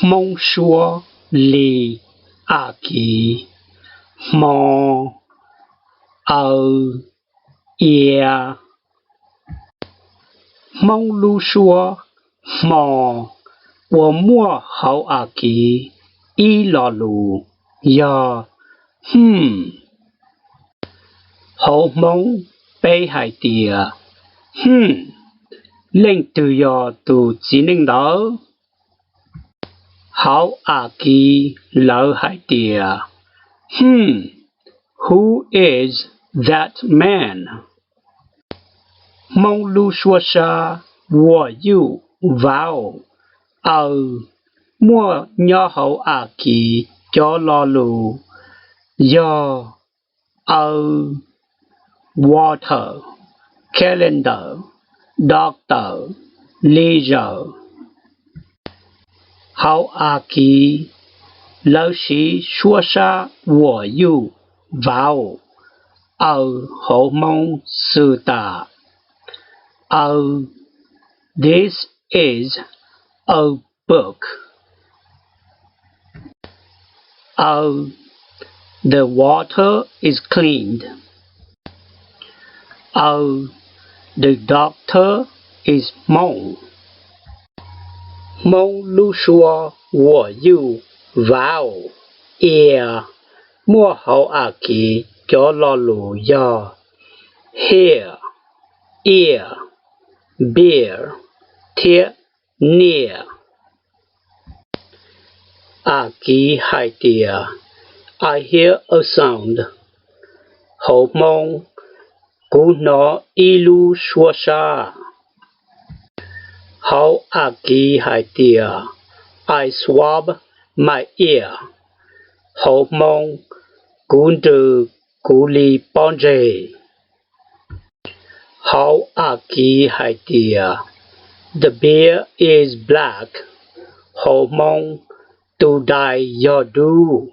Hmoob suab li a ki, hmo, aw, ia. Hmoob lub suab hmo uas muaj hauv a ki ib lo lus yog hmm. Hauv Hmoob peb hais tias hmm, leej twg yog tus txiv neej ntawd? Hauv a ki lawv hais tias hmm, who is that man? Hmoob lub suab sab uas yuj vau aw muaj nyob hauv a ki cov lo lus yog aw, water, calendar, doctor, leisure. Hauv a ki lawv siv suab sab uas yuj vau aw hauv Hmoob xwb tas. Aw, this is a book. Aw, the water is cleaned. Aw, the doctor is Hmoob. Hmoob lub suab uas yuj vau ia muaj hauv a ki cov lo lus yog here, ia, beer, thiab near. A ki hais tias I hear a sound. Hauv Hmoob, kuv hnov ib lub suab sab. Hauv a ki hais tias I swab my ear. Hauv Hmoob, kuv nrws kuv li pob ntseg. Hauv a ki hais tias the beer is black. Hauv Hmoob, tus dais yog dub.